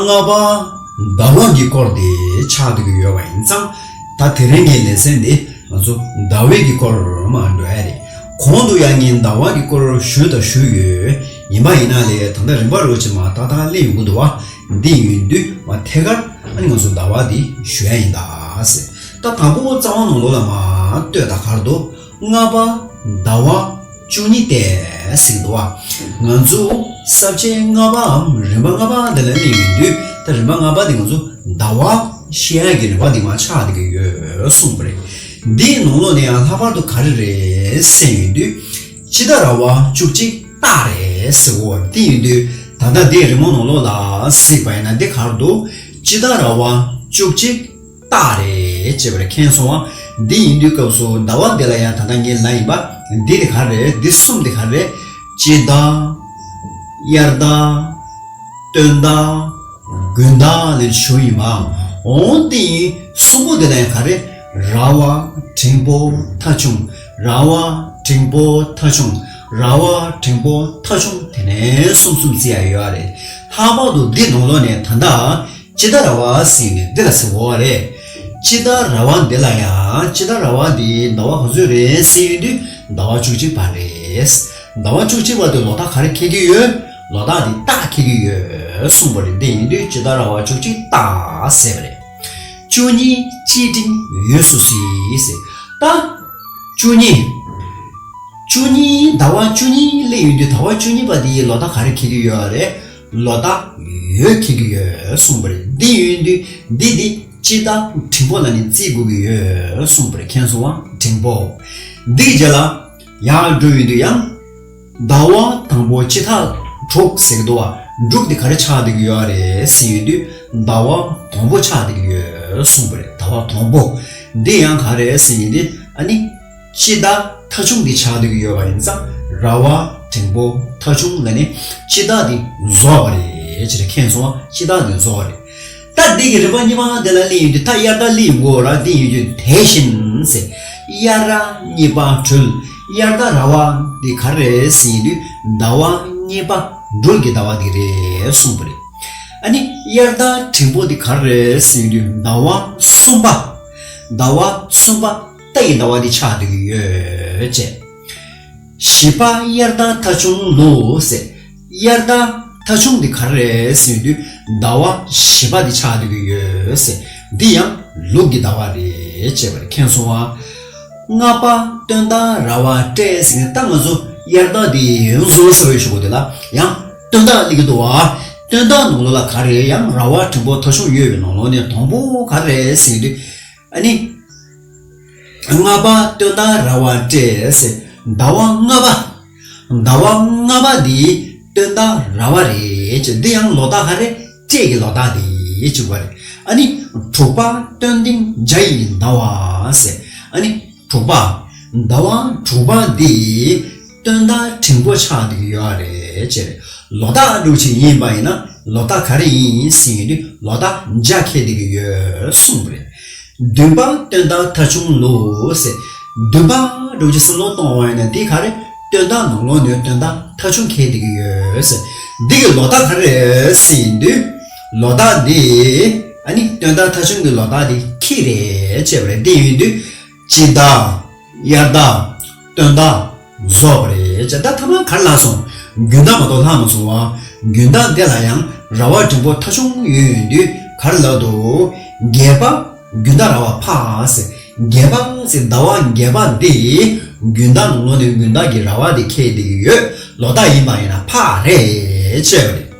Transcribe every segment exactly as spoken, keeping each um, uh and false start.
ལྔ་པ་ཟླ་བ་གི་སྐོར་དེ་ཆགས་བསྡད་ཀྱི་ཡོད་པ་ཡིན་ཙང་། ད་དེ་རིང་གི་ལེ་ཚན་འདི་ང་ཚོ་ཟླ་བའི་གི་སྐོར་མར་འགྲོ་ཡ་རེད། གོང་དུ་ཡང་ངས་ཟླ་བ་གི་སྐོར་ཞུས་དང་ཞུས་ཡོད། ཡིན་པ་ཡིན་ན་ལས་ད་ལྟ་རིམ་པ་རོ་ཅིག་མར་ཏག་ཏག་སླེབས་ཡོང་གི་འདུག་བ། འདི་ཡིན་དུས་མར་ཐད་ཀར་ཨ་ནི་ང་ཚོ་ཟླ་བ་འདི་ཞུ་ཡ་ཡིན་ད་ཟེར། ད་དང་པོ་རྩ་བ་ནང་ལོགས་ལ་མར་ལྟོས་དང་ག་རེ་འདུག་ལྔ་པ་ཟླ་བ་བཅུ་གཉིས་ཏེ་ཟེར་གྱི་འདུག་བ། ང་ཚོ་ས་བཅད་ལྔ་པའམ་རིམ་པ་ལྔ་པ་འདི་ལ་སླེབས་ཡོང་དུས། ད་རིམ་པ་ལྔ་པ་འདི་ང་ཚོ་ཟླ་བ་བཤད་ཡ་གི་རིམ་པ་འདི་མར་ཆགས་བསྡད་ཀྱི་ཡོད་གསུངས་པ་རེད། འདིའི་ནང་ལོགས་ནས་ཡང་ལྷག་པར་དུ་ག་རེ་རེད་ཟེར་ཡོང་དུས། དཔྱིད་ཟླ་ར་བ་བཅུ་གཅིག་སྟག་རེད་ཟེར་བ་འདི་ཡིན་དུས། ད་ལྟ་འདིའི་རི་མོ་ནང་ལོགས་ལ་གཟིགས་པ་ཡིན་ན་འདི་ག་རེ་འདུག་དཔྱིད་ཟླ་ར་བ་བཅུ་གཅིག་སྟག་རེད་ཅེས་པ་རེད། མཁྱེན་སོང་ང་། འདི་ཡིན་དུས་སྐབས་སུ་ཟླ་བ་འདི་ལ་ཡང་ད་ལྟ་ངས་ལབ་ཡིན་པ། འདི་དེ་ག་རེ་རེད། འདི་གསུམ་དེ་ག་རེ་རེད། དཔྱིད་ཟླ། དབྱར་ཟླ། སྟོན་ཟླ། དགུན་ཟླ་ལབ་ཞུ་ཡིན་པ། འོ་དེ་ཡིན། གསུམ་པོ་དེ་ལ་ཡང་ག་རེ། ར་བ་འབྲིང་པོ་ཐ་ཆུང་། ར་བ་འབྲིང་པོ་ཐ་ཆུང་། ར་བ་འབྲིང་པོ་ཐ་ཆུང་དེ་ནས་གསུམ་གསུམ་བརྩི་ཡ་ཡོད་རེད། ལྷག་པར་དུ་འདི་ནང་ལོགས་ནས་ད་ལྟ་དཔྱིད་ཟླ་ར་བ་ཟེར་ནས་འདི་ལ་ཟེར་བ་རེད། དཔྱིད་ཟླ་ར་བ་འདི་ལ་ཡང་དཔྱིད་ཟླ་ར་བ་འདི་ཟླ་བ་ག་ཚོད་རེད་ཟེར་ཡོང་དུས་ཟླ་བ་བཅུ་གཅིག་པ་རེད། ཟླ་བ་བཅུ་གཅིག་པ་དེ་ལོ་རྟགས་ག་རེ་འཁེལ་གྱི་ཡོད། ལོ་རྟགས་འདི་སྟག་འཁེལ་གྱི་ཡོད་གསུངས་པ་རེད། འདི་ཡིན་དུས་དཔྱིད་ཟླ་ར་བ་བཅུ་གཅིག་སྟག་ཟེར་བ་རེད། བཅུ་གཉིས་དཔྱིད་འབྲིང་འོད་སུ་བསིལ་ཟེར། ད་བཅུ་གཉིས། བཅུ་གཉིས་ཟླ་བ་བཅུ་གཉིས་སླེབས་ཡོང་དུས་ཟླ་བ་བཅུ་གཉིས་པ་འདི་ལོ་རྟགས་ག་རེ་འཁེལ་གྱི་ཡོད་རེད། ལོ་རྟགས་འོད་འཁེལ་གྱི་ཡོད་གསུངས་པ་རེད། འདི་ཡིན་དུས་འདི་འདི་དཔྱིད་ཟླ་འབྲིང་པོ་ལ་ནི་བརྩི་དགོས་ཀྱི་ཡོད་གསུངས་པ་རེད། མཁྱེན་སོང་ང་། འབྲིང་པོ། འདིའི་རྗེས་ལ་ཡར་འགྲོ་ཡོང་དུས་ཡང་ཟླ་བ་དང་པོ་དཔྱིད་ཐ་དྲུག་ཟེར་གྱི་འདུག་བ། དྲུག་འདི་ག་རེ་ཆགས་བསྡད་ཀྱི་ཡོད་རེད་ཟེར་ཡོང་དུས་ཟླ་བ་དང་པོ་ཆགས་བསྡད་ཀྱི་ཡོད་གསུངས་པ་རེད། ཟླ་བ་དང་པོ། འདི་ཡང་ག་རེ་ཟེར་ཡོང་དུས་ཨ་ནི། དཔྱིད་ཟླ་ཐ་ཆུང་འདི་ཆགས་བསྡད་ཀྱི་ཡོད་པ་ཡིན་ཙང་། ར་བ་འབྲིང་པོ་ཐ་ཆུང་ལ་ནི་དཔྱིད་ཟླ་འདི་རྫོགས་པ་རེད་ཅེས་མཁྱེན་སོང་ང་། དཔྱིད་ཟླ་འདི་རྫོགས་པ་རེད། ད་འདི་གི་རིམ་པ་གཉིས་པ་འདི་ལ་སླེབས་ཡོང་དུས་ད་དབྱར་ཟླ་སླེབས་ཡོང་གི་ཡོད་རེད། འདི་ཡིན་དུས་དེ་བཞིན་ཟེར། དབྱར་ར་གཉིས་པ་སྦྲུལ། དབྱར་ཟླ་ར་བ་འདི་ག་རེ་རེད་ཟེར་ཡོང་དུས་ཟླ་བ་གཉིས་པ་སྦྲུལ་གྱི་ཟླ་བ་འདི་རེད་གསུངས་པ་རེད། ཨ་ནི་དབྱར་ཟླ་འབྲིང་པོ་འདི་ག་རེ་རེད་ཟེར་ཡོང་དུས་ཟླ་བ་གསུམ་པ། ཟླ་བ་གསུམ་པ། རྟ་ཡི་ཟླ་བ་འདི་ཆགས་བསྡད་ཀྱི་ཡོད་ཅེས། བཞི་པ་དབྱར་ཟླ་ཐ་ཆུང་ལུག་ཟེར། དབྱར་ཟླ་ཐ་ཆུང་འདི་ག་རེ་རེད་ཟེར་དུས་ཟླ་བ་བཞི་པ་འདི་ཆགས་བསྡད་ཀྱི་ཡོད་ཟེར། འདི་ཡང་ལུག་གི་ཟླ་བ་རེད་ཅེས་པ་རེད། མཁྱེན་སོང་ང་། ལྔ་པ་སྟོན་ཟླ་ར་བ་སྤྲེལ་ཟེར་ནས་ད་ང་ཚོ་དབྱར་ཟླ་འདི་ཡོངས་སུ་ཟེར་བའི་ཞུ་གོ་དེ་ལ་ཡང་སྟོན་ཟླ་སླེབས་ཀྱི་འདུག་བ། སྟོན་ཟླ་ནང་ལོགས་ལ་ག་རེ་ཡང་ར་བ་འབྲིང་པོ་ཐ་ཆུང་ཡོད་པའི་ནང་ལོགས་ནས་དང་པོ་ག་རེ་རེད་ཟེར་དུས། ཨ་ནི། ལྔ་པ་སྟོན་ཟླ་ར་བ་སྤྲེལ་ཟེར། ཟླ་བ་ལྔ་པ། ཟླ་བ་ལྔ་པ་འདི་སྟོན་ཟླ་ར་བ་རེད་ཅེས། འདི་ཡང་ལོ་རྟགས་ག་རེ། སྤྲེལ་གྱི་ལོ་རྟགས་འདི་བྱུང་བ་རེད། ཨ་ནི། དྲུག་པ་སྟོན་ཟླ་འཇའ་ཡི་ཟླ་བ་ཟེར། ཨ་ནི། དྲུག་པ། ཟླ་བ་དྲུག་པ་འདི་སྟོན་ཟླ་འབྲིང་པོ་ཆགས་བསྡད་ཀྱི་ཡོད་རེད་ཅེས། ལོ་རྟགས་འདྲ་བོ་ཅིག་ཡིན་པ་ཡིན་ན་ལོ་རྟགས་ག་རེ་ཡིན་ཟེར་ཡོང་དུས་ལོ་རྟགས་འཇའ་འཁྱིལ་བསྡད་ཀྱི་ཡོད་གསུངས་པ་རེད། བདུན་པ་སྟོན་ཟླ་ཐ་ཆུང་ལུག་ཟེར། བདུན་པ་འདྲ་བོ་ཅིག་བསམ་བློ་གཏོང་བ་ཡིན་ན་འདི་ག་རེ། སྟོན་ཟླ་ནང་ལོགས་ནས་སྟོན་ཟླ་ཐ་ཆུང་འཁྱིལ་བསྡད་ཀྱི་ཡོད་ཟེར། འདི་གི་ལོ་རྟགས་ག་རེ་རེད་ཟེར་ཡོང་དུས། ལོ་རྟགས་འདི། ཨ་ནི་སྟོན་ཟླ་ཐ་ཆུང་གི་ལོ་རྟགས་འདི་ཁྱི་རེད་ཅེས་པ་རེད། འདི་ཡིན་དུས། དཔྱིད་ཟླ། དབྱར་ཟླ། སྟོན་ཟླ། རྫོགས་པ་རེད་ཅེས། ད་ཐ་མ་ག་རེ་ལྷག་སོང་། དགུན་ཟླ་མ་གཏོགས་ལྷག་མ་སོང་བ། དགུན་ཟླ་འདི་ལ་ཡང་ར་བ་འབྲིང་པོ་ཐ་ཆུང་ཡོད་ཡོང་དུས་ག་རེ་ལབ་འདུག་བརྒྱད་པ་དགུན་ཟླ་ར་བ་ཕག་ཟེར། བརྒྱད་པ་ཟེར་ཟླ་བ་བརྒྱད་པ་འདི་དགུན་ཟླ་ནང་ལོགས་ནས་དགུན་ཟླ་གི་ར་བ་འདི་འཁྱིལ་བསྡད་ཀྱི་ཡོད། ལོ་རྟགས་ཡིན་པ་ཡིན་ན་ཕག་རེད་ཅེས་པ་རེད།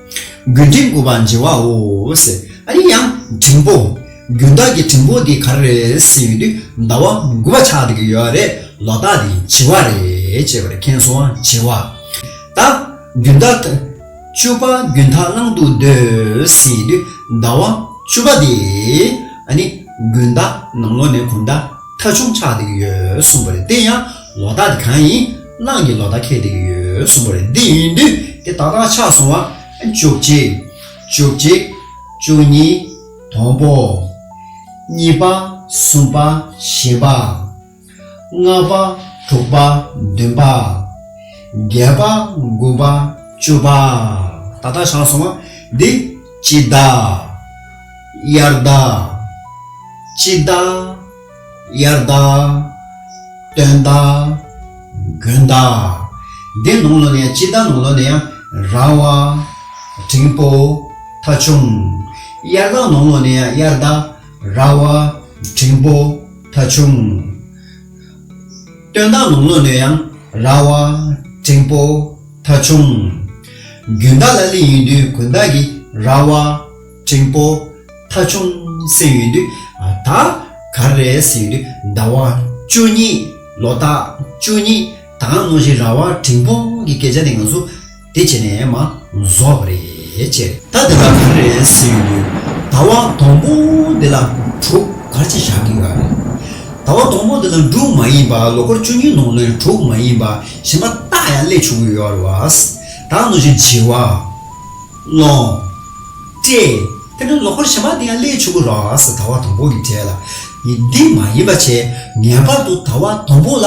དགུན་འབྲིང་དགུ་པ་བྱི་བའོ་ཟེར། ཨ་ནི་ཡང་འབྲིང་པོ། དགུན་ཟླ་གི་འབྲིང་པོ་འདི་ག་རེ་རེད་ཟེར་ཡོང་དུས་ཟླ་བ་དགུ་པ་ཆགས་བསྡད་ཀྱི་ཡོད་རེད། ལོ་རྟགས་འདི་བྱི་བ་རེད་ཅེས་པ་རེད། མཁྱེན་སོང་ང་། བྱི་བ། ད་དགུན་ཟླ་བཅུ་པ་དགུན་ཐ་གླང་དུ་སྡོད་ཟེར་ཡོང་དུས་ཟླ་བ་བཅུ་པ་འདི་ཨ་ནི་དགུན་ཟླ་ནང་ལོགས་ནས་དགུན་ཟླ་ཐ་ཆུང་ཆགས་བསྡད་ཀྱི་ཡོད་གསུངས་པ་རེད། དེ་ཡང་ལོ་རྟགས་འདི་གང་ཡིན། གླང་གི་ལོ་རྟགས་འཁྱིལ་བསྡད་ཀྱི་ཡོད་གསུངས་པ་རེད། འདི་ཡིན་དུས་དེ་ཏག་ཏག་ཆགས་སོང་བ། བཅུ་གཅིག་བཅུ་གཅིག་བཅུ་གཉིས། དང་པོ། གཉིས་པ། གསུམ་པ། བཞི་པ། ལྔ་པ། དྲུག་པ། བདུན་པ། བརྒྱད་པ། དགུ་པ། བཅུ་པ། ཏག་ཏག་ཆགས་སོང་བ། འདི་ དཔྱིད་ཟླ། དབྱར་ཟླ། དཔྱིད་ཟླ། དབྱར་ཟླ། སྟོན་ཟླ། དགུན་ཟླ། འདི་ནང་ལོགས་ནས་ཡང་དཔྱིད་ཟླ་ནང་ལོགས་ནས་ཡང་ར་བ། འབྲིང་པོ། ཐ་ཆུང་། དབྱར་ཟླ་ནང་ལོགས་ནས་ཡང་དབྱར་ཟླ། ར་བ། འབྲིང་པོ། ཐ་ཆུང་། སྟོན་ཟླ་ནང་ལོགས་ནས་ཡང་ར་བ། འབྲིང་པོ། ཐ་ཆུང་། དགུན་ཟླ་ལ་སླེབས་ཡོང་དུས་དགུན་ཟླ་གི་ར་བ། འབྲིང་པོ། ཐ་ཆུང་ཟེར་ཡོང་དུས། ཨ། ད་ག་རེ་རེད་ཟེར་ཡོང་དུས་ཟླ་བ་བཅུ་གཉིས། ལོ་རྟགས་བཅུ་གཉིས། ད་ནང་བཞིན་ར་བ་འབྲིང་པོ་གི་སྐད་ཆ་དེ་ང་ཚོ་དེ་བྱས་ནས་མར་རྫོགས་པ་རེད་ཅེས། ད་དེ་ལ་ག་རེ་རེད་ཟེར་ཡོང་དུས་ཟླ་བ་དང་པོ་དེ་ལ་དྲུག་ག་རེ་བྱས་བཞག་གི་ཡོད་རེད། ཟླ་བ་དང་པོ་དེ་ལ་དྲུག་མ་ཡིན་པ། ལོ་འཁོར་བཅུ་གཉིས་ནང་ལ་དྲུག་མ་ཡིན་པ་གཞན་པ་རྟགས་ཡང་སླེབས་ཆོག་གི་ཡོད་རེད་བ། ད་ནང་བཞིན་བྱི་བ། གླང་། སྤྲེལ། དེ་ནས་ལོ་འཁོར་གཞན་པ་དེ་ཡང་སླེབས་ཆོག་གི་རེད་ཟེར། ཟླ་བ་དང་པོ་གི་གྲས་ལ། ཡིན། འདི་མ་ཡིན་པ་བྱས། ངེས་པར་དུ་ཟླ་བ་དང་པོ་ལ་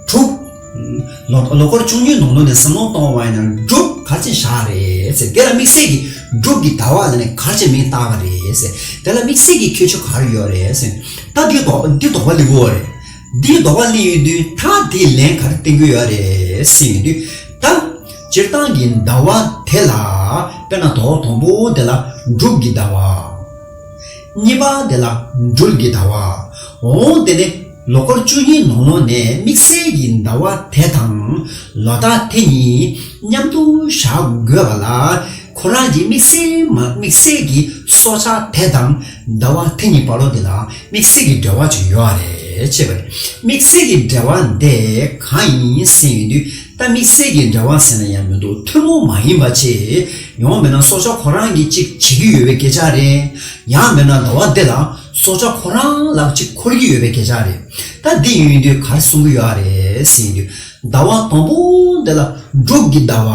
དྲུག་ལོ་ལོ་འཁོར་བཅུ་གཉིས་ནང་ལོགས་ནས་བསམ་བློ་གཏོང་བ་ཡིན་ན་དྲུག་ག་རེ་བྱས་བཞག་རེད་ཟེར། དེ་ལ་དམིགས་བསལ་གྱི་དྲུག་གི་ཟླ་བ་ལ་ནི་ག་རེ་བྱས་མིང་བཏགས་པ་རེད་ཟེར། དེ་ལ་དམིགས་བསལ་གྱི་ཁྱད་ཆོས་ག་རེ་ཡོད་རེད་ཟེར། ད་འདི་དོགས། འདི་དོགས་པ་སླེབས་ཀྱི་ཡོད་རེད། འདིའི་ལྡོག་པ་སླེབས་ཡོང་དུས་ད་དེའི་ལན་ག་རེ་བསྟན་གྱི་ཡོད་རེད་ཟེར་ཡོང་དུས། ད་སྤྱིར་བཏང་གི་ཟླ་བ་དེ་ལ། དཔེར་ན་ཟླ་བ་དང་པོ་དེ་ལ་འབྲུག་གི་ཟླ་བ། གཉིས་པ་དེ་ལ་སྦྲུལ་གྱི་ཟླ་བ། འོ་དེ་ནས་ལོ་འཁོར་བཅུ་གཉིས་ནང་ལོགས་ནས་དམིགས་བསལ་གྱི་ཟླ་བ་དེ་དང་ལོ་རྟགས་དེ་གཉིས་མཉམ་དུ་བཞག་དགོས་པ་ལ། ཁོ་རང་གི་དམིགས་བསལ་མ། དམིགས་བསལ་གྱི་སྲོག་ཆགས་དེ་དང་ཟླ་བ་དེ་གཉིས་བར་ལོ་དེ་ལ་དམིགས་བསལ་གྱི་འབྲེལ་བ་ཅིག་ཡོད་རེད་ཅེས་པ་རེད། དམིགས་བསལ་གྱི་འབྲེལ་བ་དེ་གང་ཡིན་ཟེར་ཡོང་དུས། ད་དམིགས་བསལ་གྱི་འབྲེལ་བ་ཟེར་ན་ཡང་མི་འདུག་ཐུན་མོང་མ་ཡིན་པ་ཅིག་ཡང་མིན་ན་སྲོག་ཆགས་ཁོ་རང་གིས་ཅིག་བྱེད་ཀྱི་ཡོད་པའི་སྐད་ཆ་རེད། ཡང་མིན་ན་ཟླ་བ་འདི་ལ་སྲོག་ཆགས་ཁོ་རང་ལ་ཅིག་འཁོར་གྱི་ཡོད་པའི་སྐད་ཆ་རེད། ད་འདི་ཡིན་དུས་ག་རེ་གསུང་གི་ཡོད་རེད་ཟེར་དུས། ཟླ་བ་དང་པོ་འདི་ལ་འབྲུག་གི་ཟླ་བ་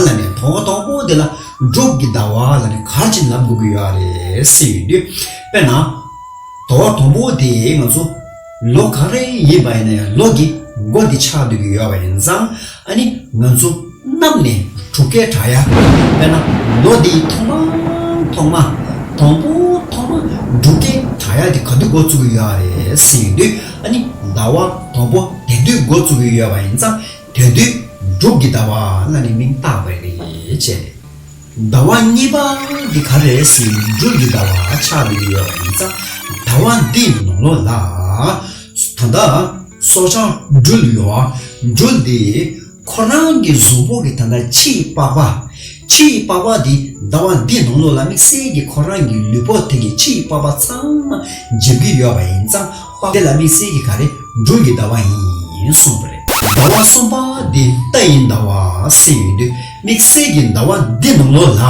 ལབ་ནས། ཟླ་བ་དང་པོ་འདི་ལ་འབྲུག་གི་ཟླ་བ་ལབ་ནས་ག་རེ་ཅིག་ལབ་དགོས་ཀྱི་ཡོད་རེད་ཟེར་དུས། དཔེར་ན། ཟླ་བ་དང་པོ་དེ་ང་ཚོ་ལོ་ག་རེ་ཡིན་པ་ཡིན་ན་ཡང་ལོ་གི་མགོ་འདི་ཆགས་སྡོད་ཀྱི་ཡོད་པ་ཡིན་ཙང་། ཨ་ནི་ང་ཚོ་གནམ་ནས་འབྲུག་སྐད་གྲགས་ཡ། དཔེར་ན་ལོ་འདིའི་ཐོག་མ་ཐོག་མ། དང་པོ་ཐོག་མ་འབྲུག་སྐད་གྲགས་ཡ་དེ་ག་དུས་འགོ་བཙུགས་ཀྱི་ཡོད་རེད་ཟེར་ཡོང་དུས། ཨ་ནི་ཟླ་བ་དང་པོ་དེ་དུས་འགོ་བཙུགས་ཀྱི་ཡོད་པ་ཡིན་ཙང་། དེ་དུས་འབྲུག་གི་ཟླ་བ་ལབ་ནས་མིང་བཏགས་པ་རེད་ཅེས། ཟླ་བ་གཉིས་པ་འདི་ག་རེ་ཟེར་སྦྲུལ་གྱི་ཟླ་བ་ཆགས་བསྡད་ཀྱི་ཡོད་པ་ཡིན་ཙང་། ཟླ་བ་འདིའི་ནང་ལོགས་ལ། ད་ལྟ་སྲོག་ཆགས་སྦྲུལ་ཡོད། སྦྲུལ་འདི་ཁོ་རང་གི་གཟུགས་པོ་གི་ད་ལྟ་ཕྱིའི་པགས་པ། ཕྱིའི་པགས་པ་འདི་ཟླ་བ་འདིའི་ནང་ལོགས་ལ་དམིགས་བསལ་གྱི་ཁོ་རང་གི་ལུས་པོ་དེ་གི་ཕྱིའི་པགས་པ་ཚང་མ་འཇིབ་ཀྱི་ཡོད་པ་ཡིན་ཙང་། པགས་དེ་ལ་དམིགས་བསལ་གྱི་ག་རེ། སྦྲུལ་གྱི་ཟླ་བ་ཡིན་གསུངས་པ་རེད། ཟླ་བ་གསུམ་པ་འདི་རྟ་ཡི་ཟླ་བ་ཟེར་ཡོང་དུས། དམིགས་བསལ་གྱི་ཟླ་བ་འདི་ནང་ལོགས་ལ།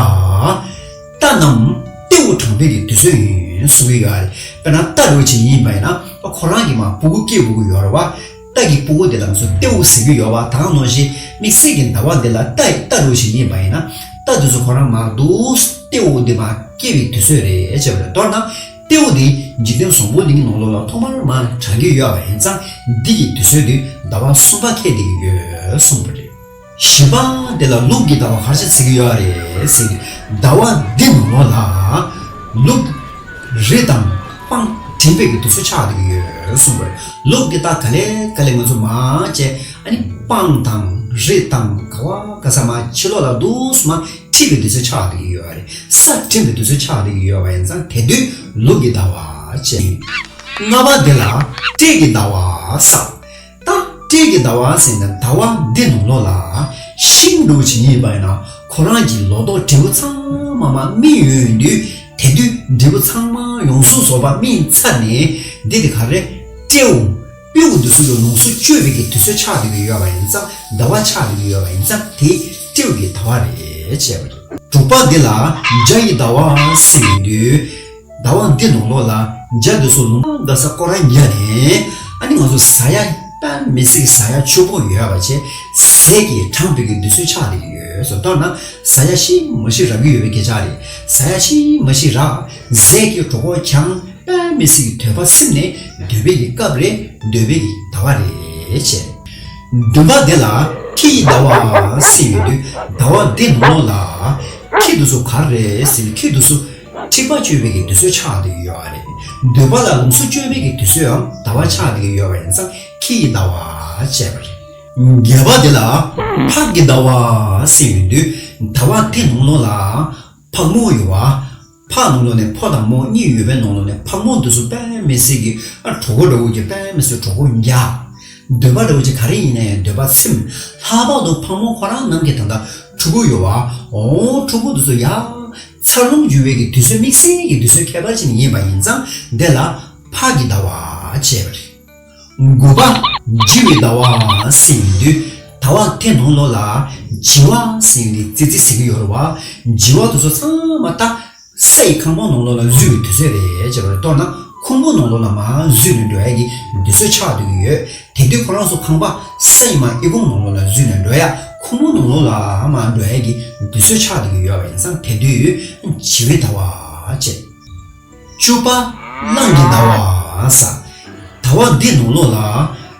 རྟ་རྣམས་ལྟེ་བོ་དྲངས་པའི་གི་དུས་ཚོད་ཡིན་གསུང་གི་ཡོད་རེད། དཔེར་ན་རྟ་འདྲ་བོ་ཅིག་ཡིན་པ་ཡིན་ན། ཁོ་རང་གི་མར་ཕྲུ་གུ་སྐྱེ་དགོས་ཀྱི་ཡོད་རེད་བ། རྟ་གི་ཕྲུ་གུ་དེ་ལ་ང་ཚོ་ལྟེ་བོ་ཟེར་གྱི་ཡོད་བ། ད་ག་ནང་བཞིན་དམིགས་བསལ་གྱི་ཟླ་བ་འདི་ལ་རྟ་རྟ་འདྲ་བོ་ཅིག་ཡིན་པ་ཡིན་ན། རྟ་དེ་ཚོ་ཁོ་རང་མར་འདུག་ལྟེ་བོ་འདི་མར་སྐྱེ་བའི་དུས་ཚོད་རེད་ཅེས་པ་རེད། མདོར་ན། ལྟེ་བོ་འདི་འཇིག་རྟེན་བཟང་པོ་གླིང་ནང་ལོགས་ལ་ཐོག་མར་མར་དྲངས་ཀྱི་ཡོད་པ་ཡིན་ཙང་། འདི་གི་དུས་ཚོད་འདི་ཟླ་བ་གསུམ་པ་འཁེལ་བསྡད་ཀྱི་ཡོད་གསུངས་པ་རེད། བཞི་པ་འདི་ལ་ལུག་གི་ཟླ་བ་ག་རེ་བྱས་བརྩི་གི་ཡོད་རེད་ཟེར་ན། ཟླ་བ་འདི་ནང་ལོགས་ལ་ལུག་རི་དང་སྤང་འགྲིམ་པའི་གི་དུས་ཚོད་ཆགས་བསྡད་ཀྱི་ཡོད་གསུངས་པ་རེད། ལུག་འདི་ད་ག་ལེ་ག་ལེ་ང་ཚོ་མར་བྱས། ཨ་ནི་སྤང་དང་རི་དང་ག་བ་ག་ས་མར་ཕྱི་ལོགས་ལ་འདུག་སེ་མར་ཁྲིད་པའི་དུས་ཚོད་ཆགས་བསྡད་ཀྱི་ཡོད་རེད། ས་འགྲིམ་པའི་དུས་ཚོད་ཆགས་བསྡད་ཀྱི་ཡོད་པ་ཡིན་ཙང་། དེ་དུས་ལུག་གི་ཟླ་བ་བྱས། ལྔ་པ་དེ་ལ་སྤྲེལ་གྱི་ཟླ་བ་ཟེར། ད་སྤྲེལ་གྱི་ཟླ་བ་ཟེར་ན་ཟླ་བ་འདི་ནང་ལོགས་ལ་ཤིང་འདྲ་བོ་ཅིག་ཡིན་པ་ཡིན་ན། ཁོ་རང་གི་ལོ་ཏོག་འབྲས་བུ་ཚང་མ་མར་སྨིན་ཡོང་དུས། དེ་དུས་འབྲས་བུ་ཚང་མ་ཡོངས་སུ་རྫོགས་པ་སྨིན་ཚར་ནས། འདི་དེ་ག་རེ། སྤྲེའུ། སྤྲེའུ་འདི་ཚོ་གི་ལོངས་སུ་སྤྱོད་པའི་གི་དུས་ཚོད་ཆགས་བསྡད་ཀྱི་ཡོད་པ་ཡིན་ཙང་། ཟླ་བ་ཆགས་བསྡད་ཀྱི་ཡོད་པ་ཡིན་ཙང་། དེ་སྤྲེའུ་གི་ཟླ་བ་རེད་ཅེས་པ་རེད། དྲུག་པ་འདི་ལ་བྱ་ཡི་ཟླ་བ་ཟེར་ཡོང་དུས། ཟླ་བ་འདི་ནང་ལོགས་ལ་བྱ་འདི་ཚོ་ལུང་དང་ས་སྐོར་ར་ཉར་ནས། ཨ་ནི་ང་ཚོ་ཟ་ཡ་དཔེ་མི་སྲིད་ཟ་ཡ་ཕྱུག་པོ་ཡོད་པ་བྱས། ཟས་ཀྱིས་དྲངས་པའི་གི་དུས་ཚོད་ཆགས་བསྡད་ཀྱི་ཡོད་སོ། མདོར་ན་ཟ་ཡ་ཤི་མ་ཤི་རག་གི་ཡོད་པའི་སྐད་ཆ་རེད། ཟ་ཡ་ཤི་མ་ཤི་རག་ཟས་ཀྱི་གྲོད་ཁོག་འཁྱམས། དཔེ་མི་སྲིད་ཀྱི་འདོད་པ་སིམ་ནས་འདོད་པའི་གི་སྐབས་རེད། འདོད་པའི་གི་ཟླ་བ་རེད་ཅེས། བདུན་པ་འདི་ལ་ཁྱི་ཡི་ཟླ་བ་ཟེར་ཡོང་དུས། ཟླ་བ་འདི་ནང་ལོགས་ལ་ ཁྱི་དེ་ཚོ་ག་རེ་རེད་ཟེར་ན། ཁྱི་དེ་ཚོ་འཁྲིག་པ་གཅོད་པའི་གི་དུས་ཚོད་ཆགས་བསྡད་ཀྱི་ཡོད་རེད། འདོད་པ་ལ་ལམ་སང་གཅོད་པའི་གི་དུས་ཚོད་ཡང་ཟླ་བ་ཆགས་བསྡད་ཀྱི་ཡོད་པ་ཡིན་ཙང་ཁྱི་ཡི་ཟླ་བ་བྱས་པ་རེད། བརྒྱད་པ་དེ་ལ་ཕག་གི་ཟླ་བ་ཟེར་ཡོང་དུས། ཟླ་བ་དེ་ནང་ལོགས་ལ་ཕག་མོ་ཡོད་པ། ཕག་ནང་ལོགས་ནས་ཕོ་དང་མོ་གཉིས་ཡོད་པའི་ནང་ལོགས་ནས་ཕག་མོ་འདི་ཚོ་དཔེ་མི་སྲིད་ཀྱི་ཨ་གྲོགས་པོ་འདྲ་བོ་ཅིག་དཔེ་མི་སྲིད་གྲོགས་པོ་རྒྱག་འདོད་པ་འདྲ་བོ་ཅིག་ག་རེ་ཡིན་ན་ཡང་འདོད་པ་ཚིམ། ལྷག་པར་དུ་ཕག་མོ་ཁོ་རང་རྣམས་ཀྱི་ད་ལྟ་ཕྲུ་གུ་ཡོད་པ། འོ་ཕྲུ་གུ་འདི་ཚོ་ཡར་འཚར་ལོངས་རྒྱུ་བའི་གི་དུས་ཚོད་དམིགས་བསལ་གྱི་དུས་ཚོད་ཁྱད་པར་ཅན་ཡིན་པ་ཡིན་ཙང་འདི་ལ་ཕག་གི་ཟླ་བ་བྱས་པ་རེད། དགུ་པ་བྱི་བའི་ཟླ་བ་ཟེར་ཡོང་དུས། ཟླ་བ་དེ་ནང་ལོགས་ལ་བྱི་བ་ཟེར་ཡོང་དུས་ཙི་ཙི་ཟེར་གྱི་ཡོད་རེད་བ། བྱི་བ་དེ་ཚོ་ཚང་མ་ད་ས་ཡི་ཁང་པ་ནང་ལོགས་ལ་འཛུལ་བའི་དུས་ཚོད་རེད་ཅེས་པ་རེད། མདོར་ན་ཁང་པ་ནང་ལོགས་ལ་མར་འཛུལ་ནས་འགྲོ་ཡ་གི་དུས་ཚོད་ཆགས་བསྡད་ཀྱི་ཡོད། དེ་དུས་ཁོ་རང་ཚོ་ཁང་པ་ས་ཡི་མར་ཨི་ཁུང་ནང་ལོགས་ལ་འཛུལ་ནས་འགྲོ་ཡ། ཁང་པ་ནང་ལོགས་ལ་མར་འགྲོ་ཡ་གི་དུས་ཚོད་ཆགས་བསྡད་ཀྱི་ཡོད་པ་ཡིན་ཙང་དེ་དུས་བྱི་བའི་ཟླ་བ་བྱས། བཅུ་པ་གླང་གི་ཟླ་བ་ཟེར། ཟླ་བ་འདི་ནང་ལོགས་ལ་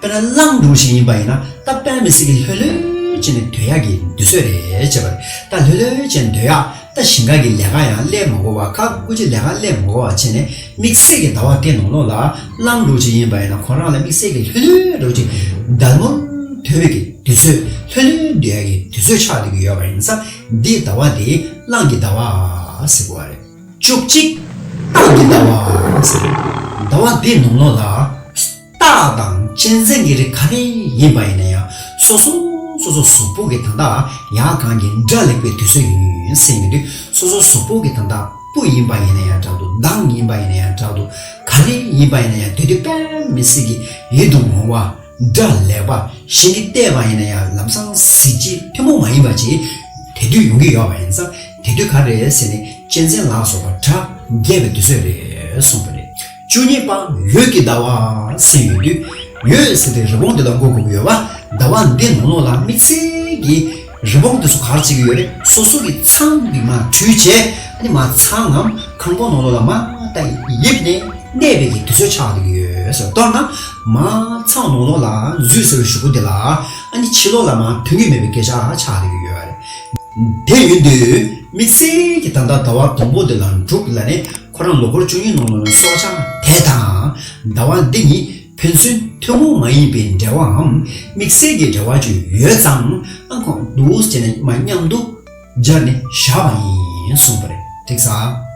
དཔེར་ན་གླང་འདྲ་བོ་ཞིག་ཡིན་པ་ཡིན་ན་ད་དཔེ་མི་སྲིད་ཀྱི་ལྷོད་ལྷོད་བྱས་ནས་སྡོད་ཡག་གི་དུས་ཚོད་རེད་ཅེས་པ་རེད། ད་ལྷོད་ལྷོད་བྱས་ནས་སྡོད་ཡག་ད་ཞིང་ཁ་གི་ལས་ཀ་ཡང་སླེབས་མ་དགོས་པ། ཁ་ཀུ་ཅི་ལས་ཀ་སླེབས་མ་དགོས་པ་བྱས་ནས་དམིགས་བསལ་གྱི་ཟླ་བ་དེ་ནང་ལོགས་ལ་གླང་འདྲ་བོ་ཅིག་ཡིན་པ་ཡིན་ན་ཁོ་རང་ལ་དམིགས་བསལ་གྱི་ལྷོད་ལྷོད་འདྲ་བོ་ཅིག་དལ་མོར་སྡོད་པའི་གི་དུས་ཚོད། ལྷོད་ལྷོད་སྡོད་ཡག་གི་དུས་ཚོད་ཆགས་བསྡད་ཀྱི་ཡོད་པ་ཡིན་ཙང་འདི་ཟླ་བ་དེ་གླང་གི་ཟླ་བ་ཟེར་དགོས་པ་རེད། བཅུ་གཅིག་སྟག་གི་ཟླ་བ་ཟེར། ཟླ་བ་འདི་ནང་ལོགས་ལ་སྟག་དང་གཅན་གཟན་གྱི་རིགས་ག་རེ་ཡིན་པ་ཡིན་ན་ཡང་སོ་སོ་སོ་སོ་གཟུགས་པོ་གི་ད་ལྟ་ཡག་གང་གི་འདྲ་ལེགས་པའི་དུས་ཚོད་ཡིན་ཟེར་ཡོང་དུས། སོ་སོ་གཟུགས་པོ་གི་ད་ལྟ་སྤུ་ཡིན་པ་ཡིན་ན་ཡང་འདྲ་འདུག་མདངས་ཡིན་པ་ཡིན་ན་ཡང་འདྲ་འདུག་ག་རེ་ཡིན་པ་ཡིན་ན་ཡང་དེ་དུས་དཔེ་མི་སྲིད་ཀྱི་ཡིད་དུ་འོང་བ། འདྲ་ལེགས་པ། གཞན་གྱིས་བལྟས་པ་ཡིན་ན་ཡང་ལམ་སང་གཟི་བརྗིད་ཐུན་མོང་མ་ཡིན་པ་ཅིག་དེ་དུས་ཡོང་གི་ཡོད་པ་ཡིན་ཙང་དེ་དུས་ག་རེ་ཟེར་ནས་གཅན་གཟན་ལ་སོགས་པ་དགྲ་རྒྱས་པའི་དུས་ཚོད་རེད་གསུངས་པ་རེད། བཅུ་གཉིས་པ་འོད་ཀྱི་ཟླ་བ་ཟེར་ཡོང་དུས། འོད་ཟེར་དེ་རི་བོང་དེ་ལ་གོ་དགོས་ཀྱི་ཡོད་པ། ཟླ་བ་འདི་ནང་ལོགས་ལ་དམིགས་བསལ་གྱི་རི་བོང་དེ་ཚོ་ག་རེ་བྱེད་ཀྱི་ཡོད་རེད། སོ་སོ་གི་ཚང་གི་མར་བྲུས་བྱས་ཨ་ནི་མར་ཚང་ངམ་ཁང་པ་ནང་ལོགས་ལ་མར་ད་ཡིབ་ནས་གནས་པའི་གི་དུས་ཚོད་ཆགས་བསྡད་ཀྱི་ཡོད་ཟེར། མདོར་ན་མར་ཚང་ནང་ལོགས་ལ་འཛུལ་ཟེར་བའི་གཞུག་གུ་དེ་ལ་ཨ་ནི་ཕྱི་ལོགས་ལ་མར་ཐོན་གྱི་མེད་པའི་སྐད་ཆ་ཆགས་བསྡད་ཀྱི་ཡོད་རེད། དེ་ཡིན་དུས་དམིགས་བསལ་གྱི་ད་ལྟ་ཟླ་བ་དང་པོ་དེ་ལ་འབྲུག་ལ་ནི་ཁོ་རང་ལོ་འཁོར་བཅུ་གཉིས་ནང་ལོགས་ལ་སྲོག་ཆགས་དེ་དང་ཟླ་བ་འདི་གཉིས་ཕན་ཚུན་ཐུན་མོང་མ་ཡིན་པའི་འབྲེལ་བའམ་དམིགས་བསལ་གྱི་འབྲེལ་བ་ཅིག་ཡོད་ཙང་ཨ་ཁོང་འདུག་ཟེར་ནས་མ་མཉམ་དུ་སྦྱར་ནས་བཞག་པ་ཡིན་གསུངས་པ་རེད། ཐིག་ས།